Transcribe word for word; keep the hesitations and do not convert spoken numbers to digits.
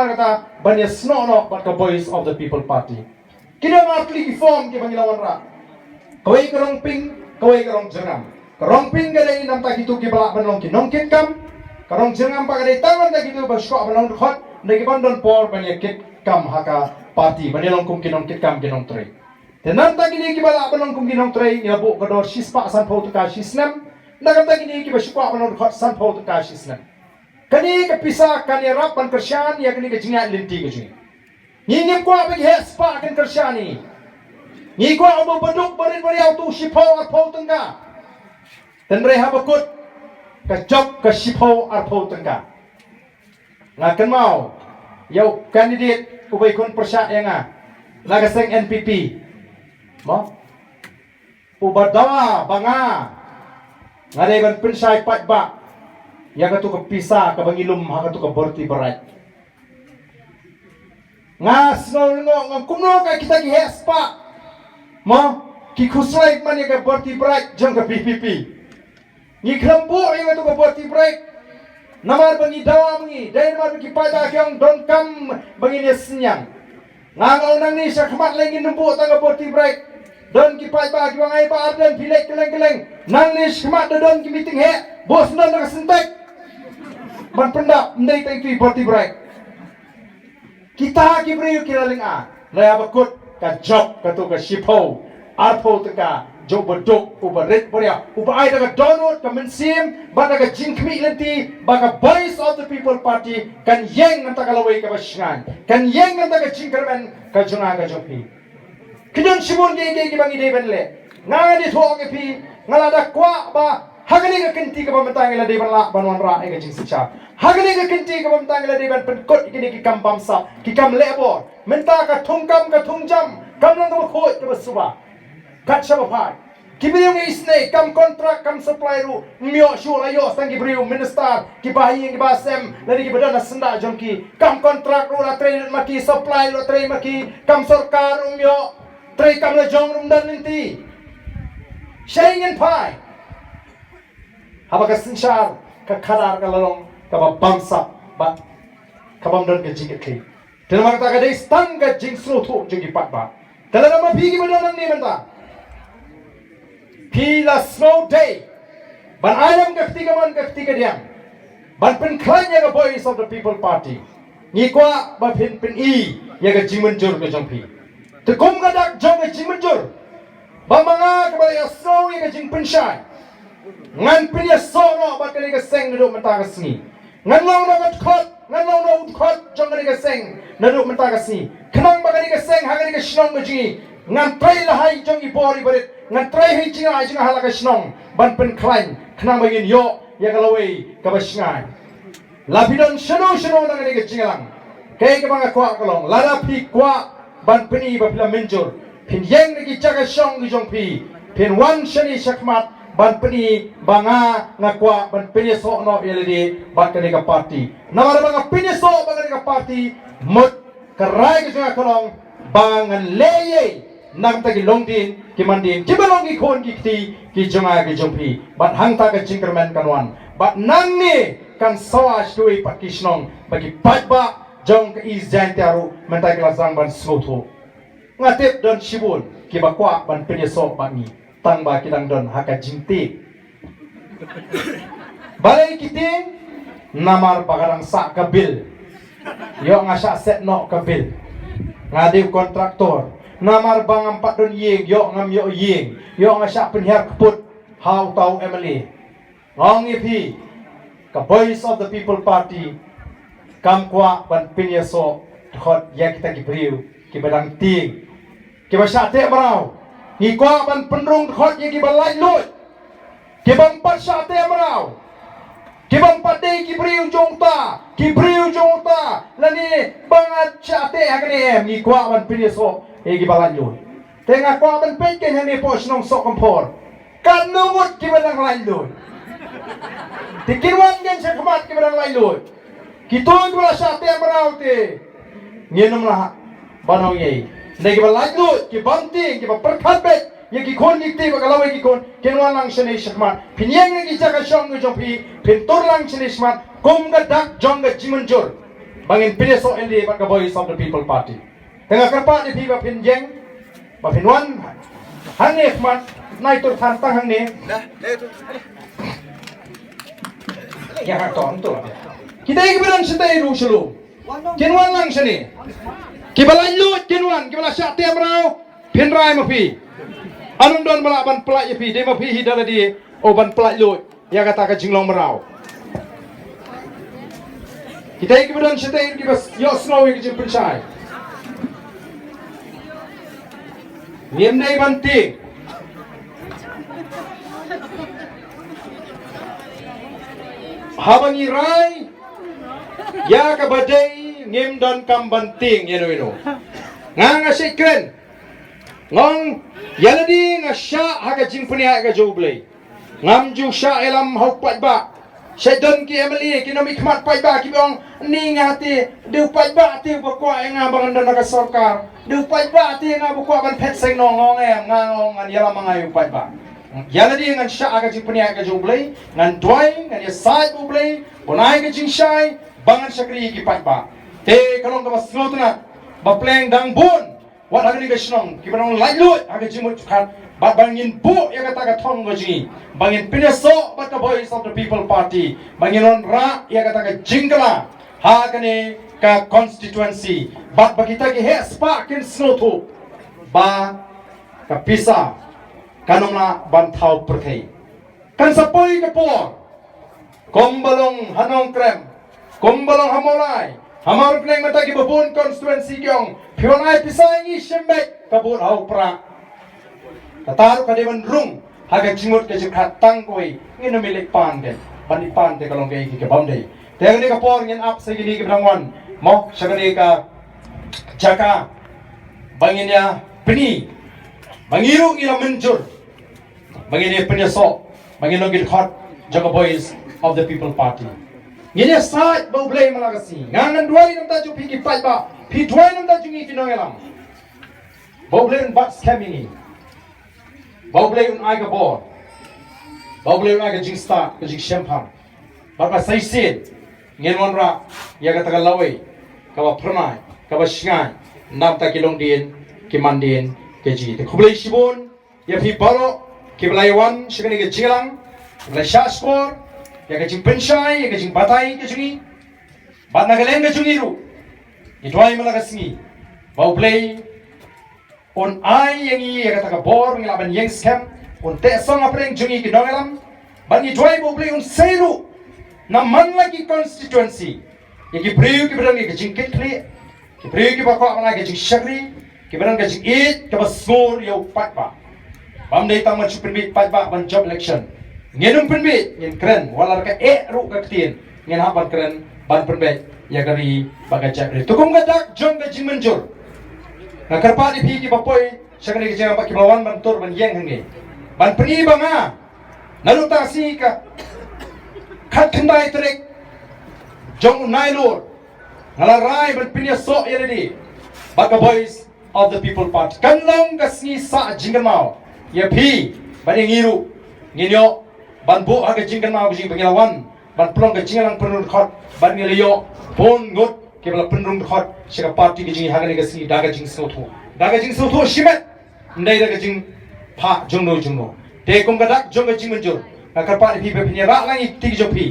kata ban ïasnoh noh bad ka Voice of the People Party. Ki don artylli ki form kiba ngi la wanrah. Kawei ka rong pink, kawei ka rong jyrngam. Ka rong pink ka dei namta kito kiba lah ban long ki nongkitkam. Ka rong jyrngam pat ka dei tang namta kito ba shu kwah ban long dkhot, da ki bym don por ban ïa kitkam ha ka party, ban ïa long kum ki nongkitkam, ki nongtrei. Te namta kine kiba lah ban long kum ki nongtrei, ngi la buh ka dor shispah sanphew tyngka shi snem. Na ka bynta kine kiba shu kwah ban long dkhot, sanphew tyngka shi snem. Kane ka pisa kan ïarap ban kyrshan ïa kane ka jingïaid lynti ka jong ngi. Ngi ngim kwah ba ki heh spah kin kyrshan ïa ngi. Ngi kwah uba baduk barit bariaw uto u shiphew arphew tyngka. Hynrei haba kut ka jop ka shiphew arphew tyngka. Nga kynmaw ïa u candidate uba ïakhun pyrshah ïa nga na ka seng N P P. Mo? Uba dawa ba nga, nga dei ban pynshai paidbah ïa kato ka pisa kaba ngi lum ha kato ka Bharti Bright. Nga sngew lyngngoh, nga kumno ka kita ki heh spah, mo, ki khuslai man ïa ka Bharti Bright jong ka V P P. Ngi khlem buh ïa kato ka Bharti Bright namar ba ngi dawa ma ngi, dei namar ba ki paidbah ki ong donkam ba ngin ïa synñiang. Nga ong nangne shakhmat lei ngin nym buh tang ka Bharti Bright. Don ki paidbah kiba ong ai Bah Ardent phi leit kylleng kylleng. Nangne shakhmat da don ki meeting heh, buh sdang da ka Sintex ban pyndap, ym dei tang ito i Bharti Bright. Kita ki briew ki la lynga, la ïa ba kut ka jop kato ka shiphew arphew tyngka jong u baduk, u barit bariaw, uba ai da ka dohnud ka mynsiem bad da ka jingkhmih lynti ba ka Voice of the People Party kan ïeng na ka bynta ka lawei kaba shngaiñ, kan ïeng na ka bynta ka jingkyrmen ka jong nga ka jong phi. Ki don shibun kiei kiei kiba ngi dei ban leh. Nga ngan ïathuh ïa phi, nga la da kwah ba ha kane ka kynti kaba mynta ngi la dei ban lah ban wanrah ïa ka jingsynshar. Ha kane ka kynti kaba mynta ngi la dei ban pynkut ïa kine ki kam bamsap, ki kam leh bor. Mynta ka thungkam ka thungjam kam long kaba khuid kaba suba. Kat shaba phai, ki briew ngi isynei, kam kontrak kam supply ruh ym ïoh shuh, la ïoh tang ki briew minister, kiba ha ïing kiba ha sem lane kiba don ha syndah jong ki. Kam kontrak ruh la trei lut ma ki, supply ruh la trei ma ki. Kam sorkar ruh ym ïoh, trei kam lajong ruh ym don lynti. Shaei ngin phai haba ka synshar ka khadar ka la long kaba bamsap bad ka bym don ka jingkitkhlieh? Te namar kata ka dei tang ka jingsngewthuh jong ki paidbah. Te lada ma phi kiba don hangne mynta phi la sngewdei ban ai lem ka kti kamon ka kti kadiang ban pynkhlaiñ ïa ka Voice of the People Party, ngi kwah ba phin pyni ïa ka jingmynjur ka jong phi. Te kum ka dak jong ka jingmynjur ba ma nga kaba la ïasngew ïa ka jingpynshai, ngan pynïasoh noh bad kane ka seng naduh mynta ka sngi. Ngan long noh ka dkhot, ngan long noh u dkhot jong kane ka seng naduh mynta ka sngi. Khnang ba kane ka seng ha kane ka shnong ka jong ngi ngan trei la ha i jong i bor i barit, ngan trei ha i jingïaid jingïaid ha la ka shnong ban pynkhlaiñ khnang ba ngin ïoh ïa ka lawei kaba shngaiñ. La phi don shano shano na kane ka jingïalang, kaei kaba nga kwah ka long, lada phi kwah ban pyni ba phi la mynjur, phin ïeng na ki jaka shong ki jong phi, phin wan shane shakhmat ban pyni ba nga, nga kwah ban pynïasoh noh ïa lade bad kane ka party. Namar ba nga pynïasoh bad kane ka party, mut ka rai ka jong nga ka long ba ngan leh ei ei na ka bynta ki longdien ki mandien kiba long ki khun ki kti ki jong nga ki jong phi. Bad hangta ka jingkyrmen kan wan. Bad nangne kan sawa sha kiwei pat ki shnong ba ki paidbah jong ka East Jaintia ruh mynta ki la sdang ban sngewthuh. Nga tip don shibun kiba kwah ban pynïasoh bad ngi tang ba ki dang don ha ka jingtieng. Balei ki tieng? Namar ba ka dang sah ka bill. Ïoh nga shah set noh ka bill. Nga dei u kontraktor. Namar ba ngam pat don ïing, ïoh ngam ïoh ïing. Ïoh nga shah pynhiar kput ha uta u M L A. Nga ong ïa phi, ka Voice of the People Party kam kwah ban pynïasoh dkhot ïa kita ki briew kiba dang tieng, kiba shah teh mraw. Ngi kwah ban pynrung dkhot ïa kiba laitluid, kiba ym pat shah teh mraw, kiba ym pat dei ki briew jong uta, ki briew jong uta, lane ba nga shah teh ha kane em. Ngi kwah ban pynïasoh ïa kiba laitluid. Te nga kwah ban peit kein hangne hapoh shnong Sohkymphor, katno ngut kiba dang laitluid? Te kin wan kein shakhmat kiba dang laitluid. Kito kiba la shah teh mraw te ngin ym lah ban ong ei ei. Hynrei kiba laitluid, ki bym tieng, kiba pyrkhat beit ïa ki khun ki kti bad ka lawei ki khun, kin wan lang shane shakhmat. Phin ïeng na ki jaka shong ki jong phi, phin tur lang shane shakhmat kum ka dak jong ka jingmynjur. Ba ngin pynïasoh ïalade bad ka Voice of the People Party. Te nga kyrpad ïa phi ba phin ïeng, ba phin wan hangne khmat, nai tur than tang hangne. Ïa ha tong tu. Kita kiba don shatei ruh sha lum, kin wan lang shane. Kiba laitluid kin wan, kiba la shah teh mraw, phin rai ma phi. Ym don ba lah ban pyllait ïa phi, dei ma phi hi da lade, oh, ban pyllait luid ïa kata ka jinglong mraw. Kita kiba don shatei kiba ïohsngew ïa ka jingpynshai. Ngim dei ban tieng. Haba ngi rai ïa kaba dei, ngim donkam ban tieng ïano ïano. Nga, nga shait kren. Nga ong, ïa lade nga shah ha ka jingpynïaid ka jong U Blei. Ngam ju shah ïalam ha u paidbah. Shait don ki M L A ki nongmihkhmat paidbah kiba ong, ni nga te, dei u paidbah te uba kwah ïa nga ba ngan don ha ka sorkar. Dei u paidbah te ïa nga ba kwah ban phet seng nong. Nga ong, em, nga ong ngan ïalam ma nga ïa u paidbah. Ïa lade ngan shah ha ka jingpynïaid ka jong U Blei, ngan duwai, ngan ïasaid U Blei ba un ai ka jingshai ba ngan shakri ïa ki paidbah. Te ka long kaba sngewtynnat ba pleng dang bun wat ha kane ka shnong kiba nang laitluid ha ka jingmut jingpyrkhat, bad ba ngin buh ïa kata ka thong ka jong ngi ba ngin pynïasoh bad ka Voice of the People Party, ba ngin wanrah ïa kata ka jingkylla ha kane ka constituency, bad ba kita ki heh spah kin sngewthuh ba ka pisa kan ym lah ban thaw pyrthei. Kan sa poi ka por, kumba long ha Nongkrem, kumba long ha Mawlai, ha Mawryngkneng, mynta kiba bun constituency ki ong, phi wan ai pisa ïa ngi shim beit ka vote ha u prah. Kata ruh ka dei ban rung ha ka jingmut ka jingpyrkhat tang kawei, ngin ym leit pan te, ban leit pan te ka long kaei kaei kaba ym dei. Te ha kane ka por ngin ap sa ïa kine kiba dang wan mo sha kane ka jaka ba ngin ïa pyni ba ngi ruh ngi la mynjur ba ngin ïa pynïasoh, ba ngin long ki dkhot jong ka Voice of the People Party. Ngin ïasaid bad U Blei man la ka sngi. Nga ngan duwai na ka bynta jong phi ki paidbah, phi duwai na ka bynta jong ngi ki nongïalam, ba U Blei un bat skhem ïa ngi, ba U Blei un ai ka bor, ba U Blei un ai ka jingstad, ka jingshemphang, bad ba sa shisien ngin wanrah ïa kata ka lawei kaba phyrnai, kaba shngaiñ na ka bynta ki longdien ki mandien ka jong ngi. Te khublei shibun ïa phi baroh kiba la ïa wan sha kane ka jingïalang, kiba la ïa shahshkor ïa ka jingpynshai, ïa ka jingbatai ka jong ngi. Bad na ka liang ka jong ngi ruh, ngi duwai man la ka sngi ba U Blei un ai ïa ngi ïa kata ka bor, ngi lah ban ïeng skhem, un teh song hapdeng jong ngi ki nongïalam. Bad ngi duwai ba U Blei un sei ruh na man la ki constituency ïa ki briew kiba don ïa ka jingkitkhlieh, ki briew kiba kwah ban ai ka jingshakri, kiba don ka jingïeit kaba sngur ïa u paidbah. Bym dei tang ban shu pynbiej paidbah ban jop election. Ngin ym pynbiej, ngin kren, wat la ka eh ruh ka ktien, ngin hap ban kren ban pynbiej ïa ka ri bad ka jaitbynriew. Te kum ka dak jong ka jingmynjur, nga kyrpad ïa phi kiba poi sha kane ka jingïalang bad kiba la wan ban tur ban ïeng hangne, ban pyni ba nga, naduh mynta ka sngi ka khatkhyndai tarik jong u Nailur, nga la rai ban pynïasoh ïa lade bad ka Voice of the People Party. Kan long ka sngi sah jingkynmaw ïa phi bad ïa ngi ruh. Ngin ïoh ban buh ha ka jingkynmaw ka jong ngi ba ngi la wan ban pynlong ka jingïalang pynrung dkhot, bad ngi la ïoh bun ngut kiba la pynrung dkhot sha ka party ka jong ngi ha kane ka sngi da ka jingsngewthuh, da ka jingsngewthuh shimet, ym dei da ka jingphah jongno jongno. Te kum ka dak jong ka jingmynjur, nga kyrpad ïa phi ba phin ïarah lang ïa ki kti ki jong phi,